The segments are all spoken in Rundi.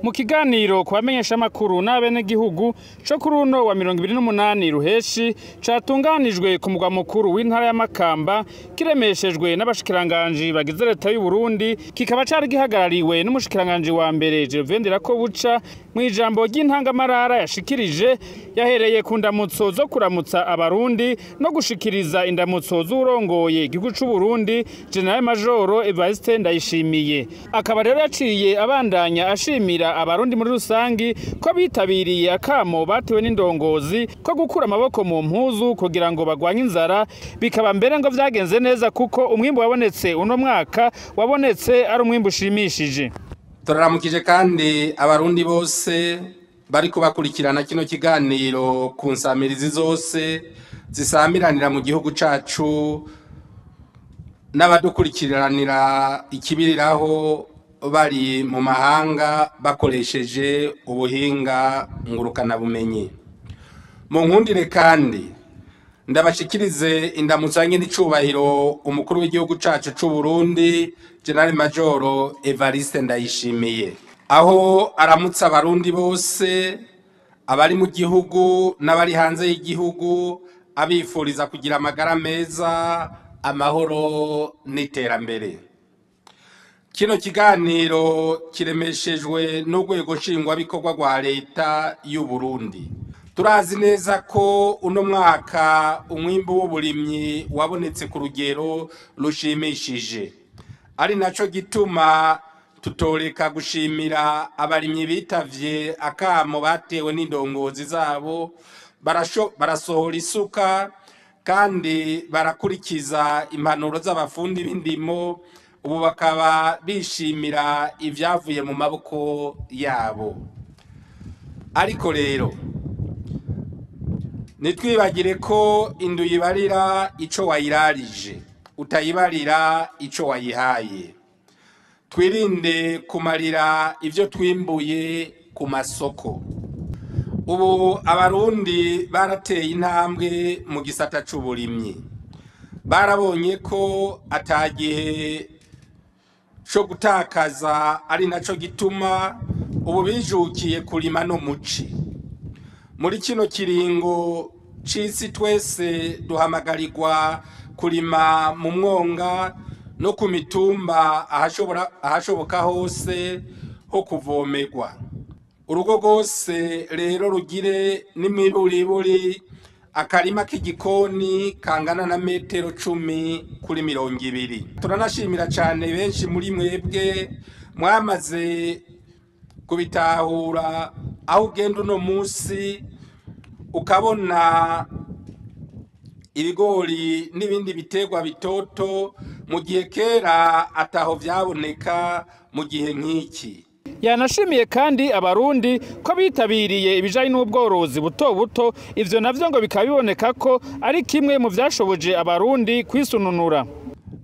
Mu kiganiro ku bamenyeshamakuru n'abenegihugu co kuri uno wa 28 Ruheshi catunganijwe ku mugwa mukuru w'intara ya Makamba, kiremeshejwe n'abashikiranganji bagize leta y'u Burundi, kikaba cari gihagarariwe n'umushikiranganji wa mbere Gervais Ndirakobuca. Mw'ijambo ry'intangamarara yashikirije, yahereye ku ndamutso zo kuramutsa abarundi no gushikiriza indamutso z'urongoye igihugu c'u Burundi, General Major Evariste Ndayishimiye. Akaba rero yaciye abandanya ashimira abarundi muri rusangi ko bitabiriye akamo batewe n'indongozi ko gukura amaboko mu mpuzu kugira ngo bagwanye inzara, bikaba mbere ngo vyagenze neza kuko umwimbu wabonetse uno mwaka wabonetse ari umwimbu ushimishije. Turaramukije kandi abarundi bose bariko bakurikirana kino kiganiro ku nsamirizi zose zisamiranira mu gihugu cacu, n'abadukurikiranira ikibiriraho bari mu mahanga bakoresheje ubuhinga ngurukanabumenyi. Mu nkundire kandi ndabashikirize indamutso n'icubahiro umukuru w'igihugu cacu c'u Burundi, General Major Evariste Ndayishimiye, aho aramutsa abarundi bose abari mu gihugu n'abari hanze y'igihugu, abifuriza kugira amagara meza, amahoro n'iterambere. Kino kiganiro kiremeshejwe n'urwego nshingwabikorwa rwa leta y'u Burundi. Turazi neza ko uno mwaka umwimbu w'uburimyi wabonetse ku rugero rushimishije, ari naco gituma tutoreka gushimira abarimyi bitavye akamo batewe n'indongozi zabo, barasohora isuka kandi barakurikiza impanuro z'abafundi b'indimo, ubu bakaba bishimira ivyavuye mu maboko yabo. Ariko rero nitwibagire ko indu yibarira ico wayirarije, utayibarira ico wayihaye. Twirinde kumarira ivyo twimbuye ku masoko. Ubu abarundi barateye intambwe mu gisata c'uburimyi, barabonye ko atagihe co gutakaza, ari naco gituma ubu bijukiye kurima no muci. Muri kino kiringo c'isi twese duhamagarirwa kurima mu mwonga no ku mitumba ahashoboka hose ho kuvomerwa. Urugo rwose rero rugire n'imiburiburi akarima k'igikoni kangana na metero 10 kuri 20. Turanashimira cane benshi muri mwebwe mwamaze kubitahura, aho ugenda uno munsi ukabona ibigori n'ibindi biterwa bitoto, mu gihe kera ataho vyaboneka mu gihe nk'iki. Yanashimiye kandi abarundi ko bitabiriye ibijanye n'ubworozi buto buto, ivyo navyo ngo bikaba biboneka ko ari kimwe mu vyashoboje abarundi kwisununura.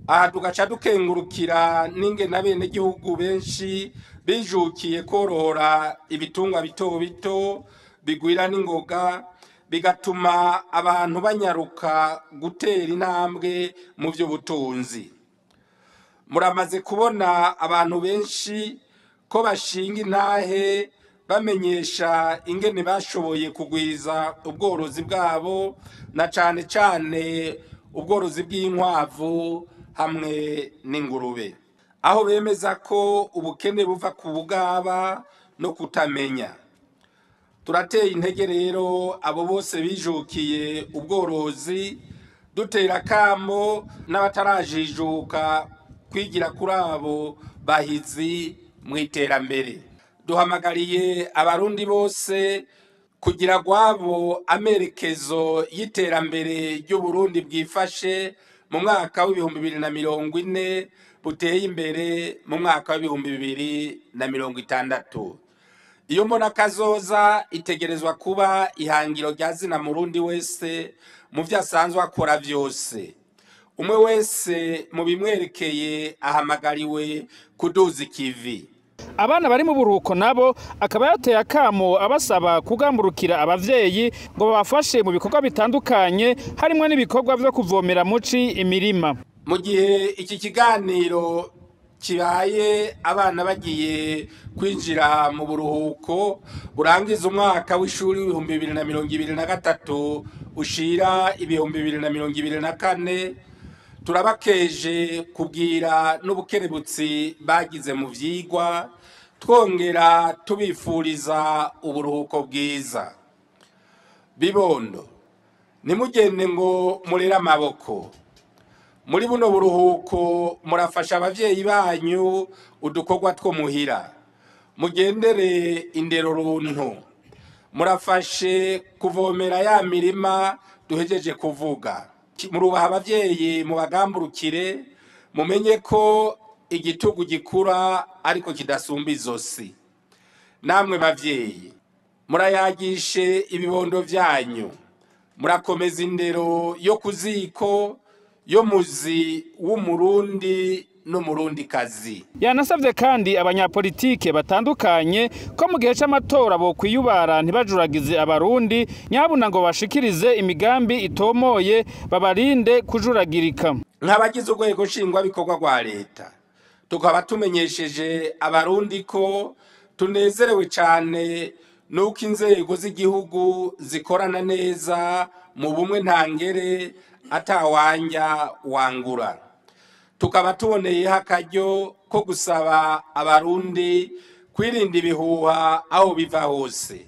Aha tugaca dukengurukira n'ingene abenegihugu benshi bijukiye korora ibitungwa bito bito bigwira n'ingoga, bigatuma abantu banyaruka gutera intambwe mu vy'ubutunzi. Muramaze kubona abantu benshi ko bashinga intahe bamenyesha ingene bashoboye kugwiza ubworozi bwabo, na cane cane ubworozi bw'inkwavu hamwe n'ingurube, aho bemeza ko ubukene buva ku bugaba no kutamenya. Turateye intege rero abo bose bijukiye ubworozi, dutera akamo n'abatarajijuka kwigira kuri abo bahizi mu iterambere. Duhamagariye abarundi bose kugira gwabo amerekezo y'iterambere ry'Uburundi bwifashe mu mwaka w'2040 buteye imbere mu mwaka w'2060. Iyo mbona kazoza itegerezwa kuba ihangiro rya zina murundi wese mu vyo asanzwe akora vyose. Umwe wese mu bimwerekeye ahamagariwe kuduza ikivi. Abana bari mu buruhuko nabo akaba yateye akamo abasaba kugamburukira abavyeyi ngo babafashe mu bikorwa bitandukanye, harimwo n'ibikorwa vyo kuvomera muci imirima. Mu gihe iki kiganiro Kibaye abana bagiye kwinjira mu buruhuko burangiza umwaka w'ishuri 2023 ushira 2024, turabakeje kubwira n'ubukerebutsi bagize mu vyigwa, twongera tubifuriza uburuhuko bwiza. Bibondo, nimugende ngo murere amaboko. Muri buno buruhuko murafasha abavyeyi banyu udukorwa two muhira, mugendere indero runtu, murafashe kuvomera ya mirima duhejeje kuvuga. Murubaha abavyeyi, mubagamburukire, mumenye ko igitugu gikura ariko kidasumba izosi. Namwe bavyeyi, murayagishe ibibondo vyanyu, murakomeza indero yo kuziko yo muzi w'umurundi n'umurundi kazi. Yanasavye kandi abanyapolitike batandukanye ko mu gihe c'amatora bo kwiyubara ntibajuragize abarundi, nyabuna ngo bashikirize imigambi itomoye babarinde kujuragirika. Nk'abagize urwego nshingwabikorwa rwa leta, tukaba tumenyesheje abarundi ko tunezerewe cane nuko inzego z'igihugu zikorana neza mu bumwe ntangere atawanja wangura. Tukaba tuboneyeho akaryo ko gusaba abarundi kwirinda ibihuha aho biva hose,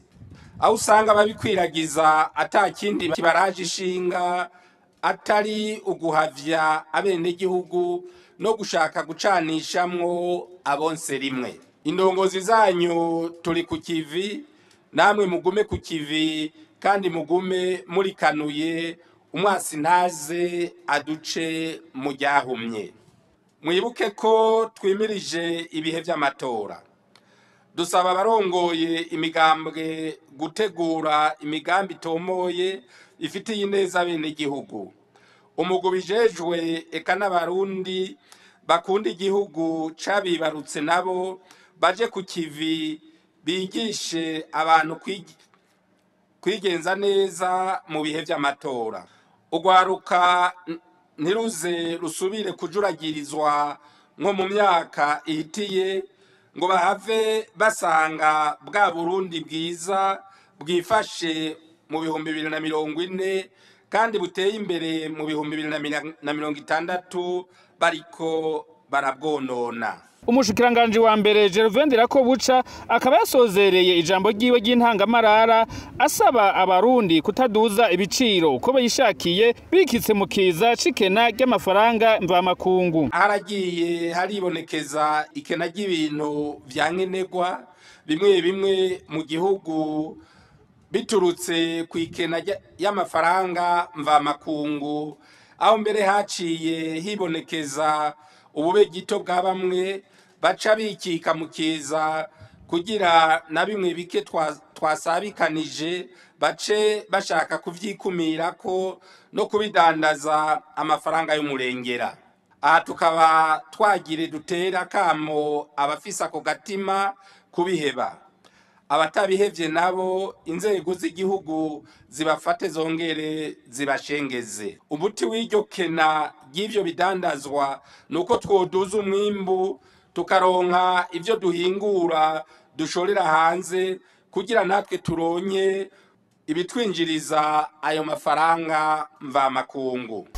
aho usanga babikwiragiza atakindi kibaraje ishinga atari uguhavya abenegihugu no gushaka gucanishamwo abonse rimwe. Indongozi zanyu turi ku kivi, namwe mugume ku kivi kandi mugume murikanuye, umwasi ntaze aduce mu ryahumye. Mwibuke ko twimirije ibihe vy'amatora. Dusaba abarongoye imigambwe gutegura imigambi itomoye ifitiye ineza abenegihugu. Umugwi ubijejwe eka n'abarundi bakunda igihugu cabibarutse nabo baje ku kivi bigishe abantu kwigenza neza mu bihe vy'amatora. Urwaruka ntiruze rusubire kujuragirizwa nko mu myaka ihitiye ngo bahave basanga bwa Burundi bwiza bwifashe mu 2040 kandi buteye imbere mu 2060 bariko barabwonona. Umushikiranganji wa mbere Gervais Ndirakobuca akaba yasozereye ijambo ryiwe ry'intangamarara asaba abarundi kutaduza ibiciro uko bayishakiye bikitse mu kiza c'ikena ry'amafaranga mvamakungu. Haragiye haribonekeza ikena ry'ibintu vya nkenerwa bimwe bimwe mu gihugu biturutse ku ikena y'amafaranga mvamakungu, aho mbere haciye hibonekeza ubube gito bwa bamwe baca bikika mu kiza kugira na bimwe bike twasabikanije bace bashaka kuvyikumirako no kubidandaza amafaranga y'umurengera. Aha tukaba twagire dutera kamo abafise ako gatima kubiheba, abatabihevye nabo inzego z'igihugu zibafate zongere zibashengeze. Umuti w'iryo kena ry'ivyo bidandazwa nuko twoduza umwimbu tukaronka ivyo duhingura dushorera hanze kugira natwe turonke ibitwinjiriza ayo mafaranga mvamakungu.